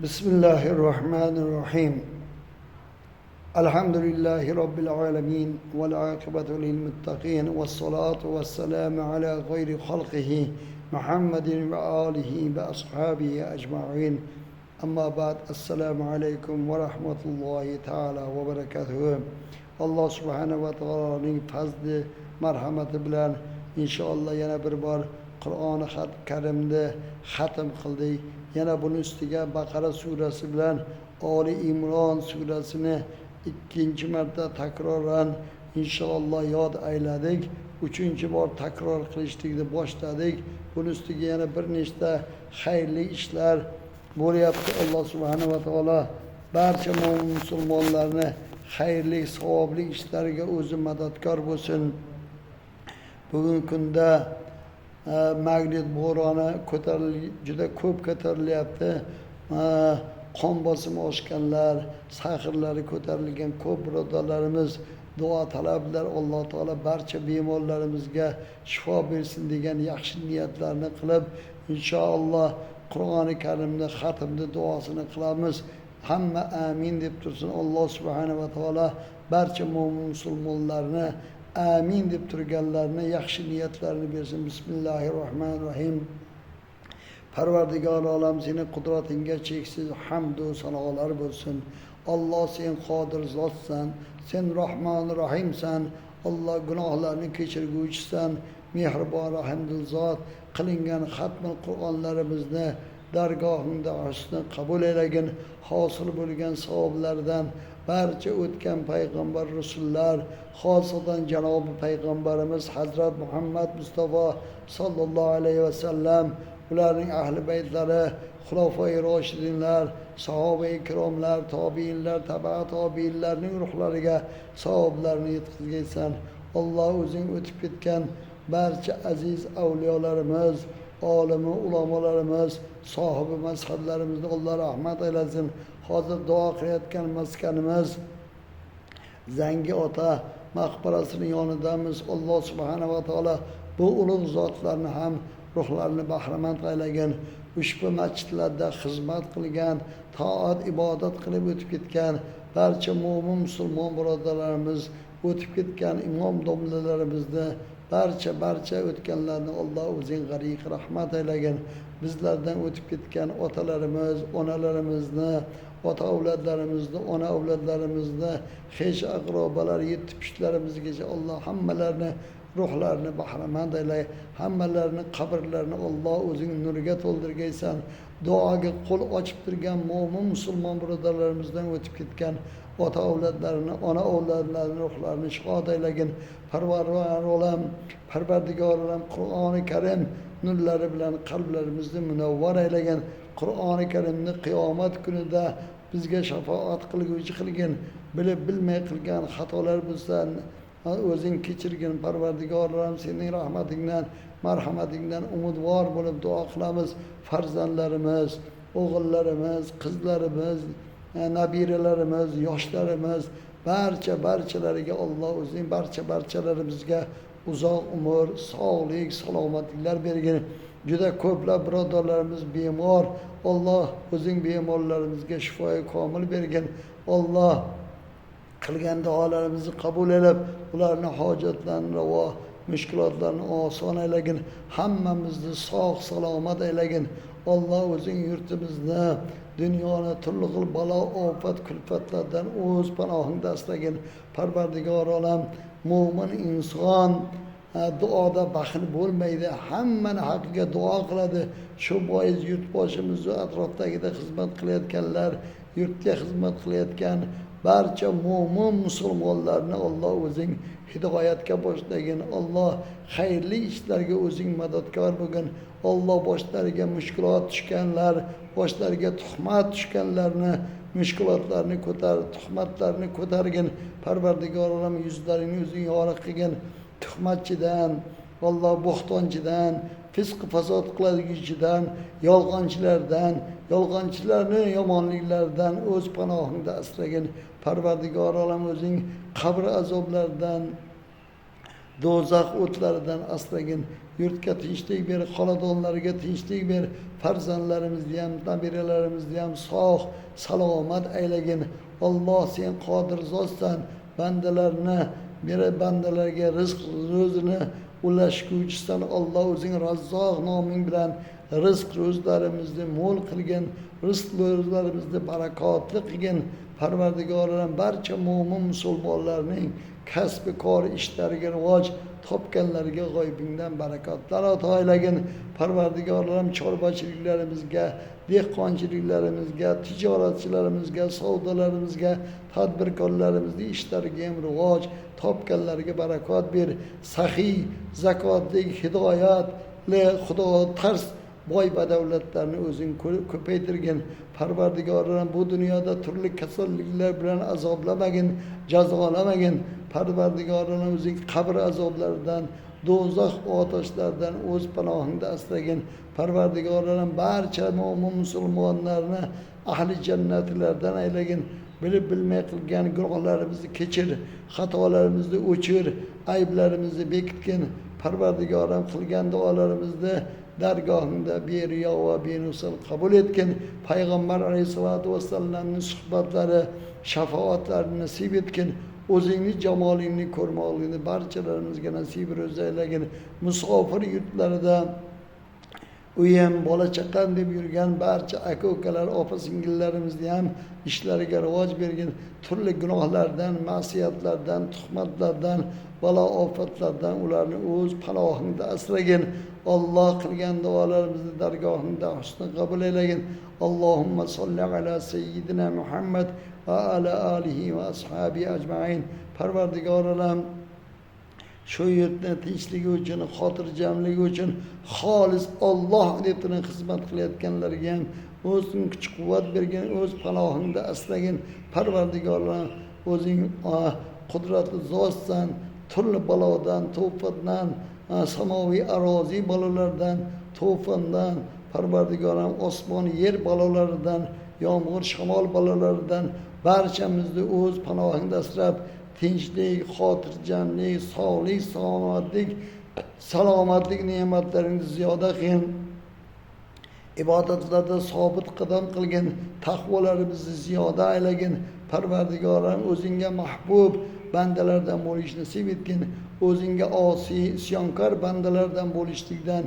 Bismillahirrahmanirrahim. Elhamdülillahi Rabbil alemin. Vel akibetu lil muttaqin. Ve salatu ve selamu ala gayri halkihi Muhammedin ve alihi ve ashabihi ecma'in. Amma ba'd. Esselamu aleyküm ve rahmetullahi teala ve berekatuhu. Alloh subhanahu va taoloning fazli, marhamati bilan inshaalloh yana bir bor Qur'oni Karimni xatm qildik. Yana buni ustiga Baqara surasi bilan Oli Imron surasini ikkinchi marta takroran inshaalloh yod ayladik. Uchinchi bor takror qilishlikni boshladik. Buni ustiga yana bir nechta xayrli ishlar bo'lyapti. Alloh subhanahu va taolo barcha mo'min musulmonlarni xayrli, savobli ishlarga o'zi madadkor bo'lsin. Bugungi kunda magnit bo'roni juda ko'p ko'tarilyapti. Qon bosimi oshganlar, saxirlari ko'tarilgan ko'p birodarlarimiz duo talablar. Alloh taolo barcha bemorlarimizga shifo bersin degan yaxshi niyatlarni qilib, inshaalloh Qur'oni Karimni xatmni duosini qilamiz. Hamma amin deb tursin. Alloh subhanahu va taolo barcha mo'min musulmonlarni amin deb turganlarni yaxshi niyatlarini bersin. Bismillahirrohmanirrohim. Parvardigor olam, seni qudratingga cheksiz hamd va sanolar bo'lsin. Alloh sen qodir zotsan, sen Rahmonir Rahimsan. Alloh gunohlarni kechirguvchisan, mehribon rahimdil zot. Qilingan xatmi Qur'onlarimizni dargohingda husni qabul eylagin. Hosil bo'lgan savoblardan barcha o'tgan payg'ambar rasullar, xosatan janobi payg'ambarimiz Hazrat Muhammad Mustafa sallallohu alayhi vasallam, ularning ahli baytlari, xulofoi roshidinlar, sahoba ikromlar, tobiinlar, taba tobiinlarning ruhlariga savoblarni yetkazgaysan. Alloh o'zing o'tib ketgan barcha aziz avliyolarimiz, olimi ulamolarimiz, sohibi mazhablarimizni Alloh rahmat aylasin. Hozir duo qilayotgan maskanimiz Zangi ota maqbarasining yonidamiz. Alloh subhanahu va taolo bu ulug' zotlarni ham ruhlarini bahramand aylagin. Ushbu masjidlarda xizmat qilgan, toat ibodat qilib o'tib ketgan barcha mo'min musulmon birodarlarimiz, o'tib ketgan imom domlalarimizni, barcha o'tganlarni Alloh o'zing g'ariq rahmat aylagin. Bizlardan o'tib ketgan otalarimiz, onalarimizni, ota avlodlarimizni, ona avlodlarimizni, xesh aqrobalar, yetti pushtlarimizgacha Alloh hammalarini ruhlarini bahramand aylay. Hammalarini qabrlarini Alloh o'zing nurga to'ldirgaysan. Duoga qo'l ochib turgan mo'min musulmon birodarlarimizdan o'tib ketgan ota avlodlarini, ona avlodlarini ruhlarini shod aylagin. Parvardigor olam, Parvardigor olam, Qur'oni Karim nurlari bilan qalblarimizni munavvar aylagin. Qur'oni Karimni qiyomat kunida bizga shafoat qilguvchi qilgin. Bilib bilmay qilgan xatolar bo'lsa o'zing kechirgin. Parvardigor olam, sening rahmatingdan, marhamatingdan umidvor bo'lib duo qilamiz. Farzandlarimiz, o'g'illarimiz, qizlarimiz, nabiralarimiz, yoshlarimiz, barchalariga Alloh o'zining barchalarimizga uzoq umr, sog'lik, salomatliklar bergin. Juda ko'plab birodarlarimiz bemor. Alloh o'zing bemorlarimizga shifoi komil bergin. Alloh qilgan duolarimizni qabul etib, ularni hojatlarini ravo, mushkulotlarni oson aylagin. Hammamizni sog' salomat aylagin. Alloh o'zing yurtimizni, dunyoni turli xil balo, ofat, kulfatlardan o'z panohingda asragin. Parvardigor olam, mo'min inson duoda baxil bo'lmaydi, hammani haqqiga duo qiladi. Shu bois yurtboshimizni atrofdagida xizmat qilayotganlar, yurtga xizmat qilayotgan barcha mo'min musulmonlarni Alloh o'zing hidoyatga boshlagin. Alloh xayrli ishlarga o'zing madadkor bo'lgin. Alloh boshlariga mushkulot tushganlar, boshlariga tuhmat tushganlarni mushkulotlarni ko'tar, tuhmatlarni ko'targin. Parvardigor olam, yuzlaringni o'zing yorug' qilgin. Tuhmatchidan, Alloh bo'xtonchidan, fisq fasod qiladigan, yolg'onchilardan, yolg'onchilarni yomonliklaridan o'z panohingda asragin. Parvardigor olam, o'zing qabr azoblaridan, Do'zax o'tlaridan asragin. Yurtga tinchlik ber, xonadonlarga tinchlik ber, farzandlarimizni ham, nabiralarimizni ham sog' salomat aylagin. Alloh sen qodir zotsan, bandalarni bandalarga rizq ro'zini ulashguvchisan. Alloh o'zing Razzoq noming bilan rizq ro'zlarimizni mo'l qilgin, rizq ro'zlarimizni barakotli qilgin. Parvardigorim, barcha mo'min musulmonlarning kasbi kor ishlariga rivoj topganlarga g'oyibingdan barakotlar ato aylagin. Parvardigorim, chorvachilikalarimizga, dehqonchiliklarimizga, tijoratchilarimizga, savdolarimizga, tadbirkorlarimizning ishlariga ham rivoj topganlarga barakot ber. Saxiy, zakotlik, hidoyatli, xudo tars boy badavlatlarni o'zing ko'paytirgin. Parvardigorim, bu dunyoda turli kasalliklar bilan azoblamagin, jazolamagin. Parvardigorim, o'zing qabr azoblaridan, do'zax otashlaridan o'z panohingda asragin. Parvardigorim, barcha mo'min musulmonlarni ahli jannatlardan aylagin. Bilib bilmay qilgan gunohlarimizni kechir, xatolarimizni o'chir, ayblarimizni bekitgin. Parvardigorim, qilgan duolarimizni dargohingda beriyo va benusul qabul etgin. Payg'ambar aleyhissalatu vassalamning suhbatlari, shafoatlarini nasib etgin. O'zingni jamolingni ko'rmoqlikni barchalarimizga nasib ro'za aylagin. Musofir yurtlarida uyim, bola chaqam deb yurgan barcha aka ukalar, opa singillarimizni ham ishlariga rivoj bergin. Turli gunohlardan, ma'siyatlardan, tuhmatlardan, balo ofatlardan ularni o'z panohingda asragin. Alloh qilgan duolarimizni dargohingda husni qabul aylagin. Allohumma solli ala sayyidina Muhammad va ala alihi va ashabi ajmain. Parvardigor olam, shu yurtni tinchligi uchun, xotirjamligi uchun xolis Alloh deb turib xizmat qilayotganlarga ham o'zing kuch quvvat bergin, o'z panohingda asragin. Parvardigor olam, o'zing qudratli zotsan, turli balodan, to'fatdan, samoviy aroziy balolardan, to'fondan, Parvardigorim osmon yer balolaridan, yomg'ir shamol balolaridan barchamizni o'z panohingda asrab, tinchlik, xotirjamlik, sog'lik, salomatlik, salomatlik ne'matlaringni ziyoda qilgin. Ibodatlarda sobit qadam qilgin, taqvolarimizni ziyoda aylagin. Parvardigorim, o'zingga mahbub bandalardan bo'lish nasib etgin. O'zingga osiy, isyonkor bandalardan bo'lishlikdan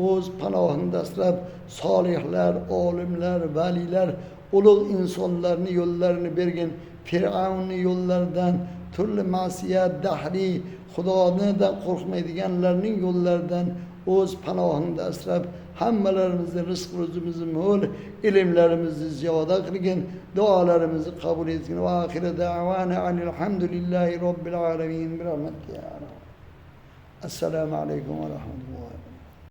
o'z panohingda asrab, solihlar, olimlar, valilar, ulug' insonlarni yo'llarini bergin. Fir'avnning yo'llaridan, turli ma'siyat, dahriy, Xudodan qo'rqmaydiganlarning yo'llaridan o'z panohingda asrab, hammalarimizni rizq ro'zimizni mo'l, ilmlarimizni ziyoda qilgin, duolarimizni qabul etgin. Va oxiru da'vana alhamdulillahi robbil alamin. Bi rahmatika ya Rabb. Assalomu alaykum va rahmatullohi.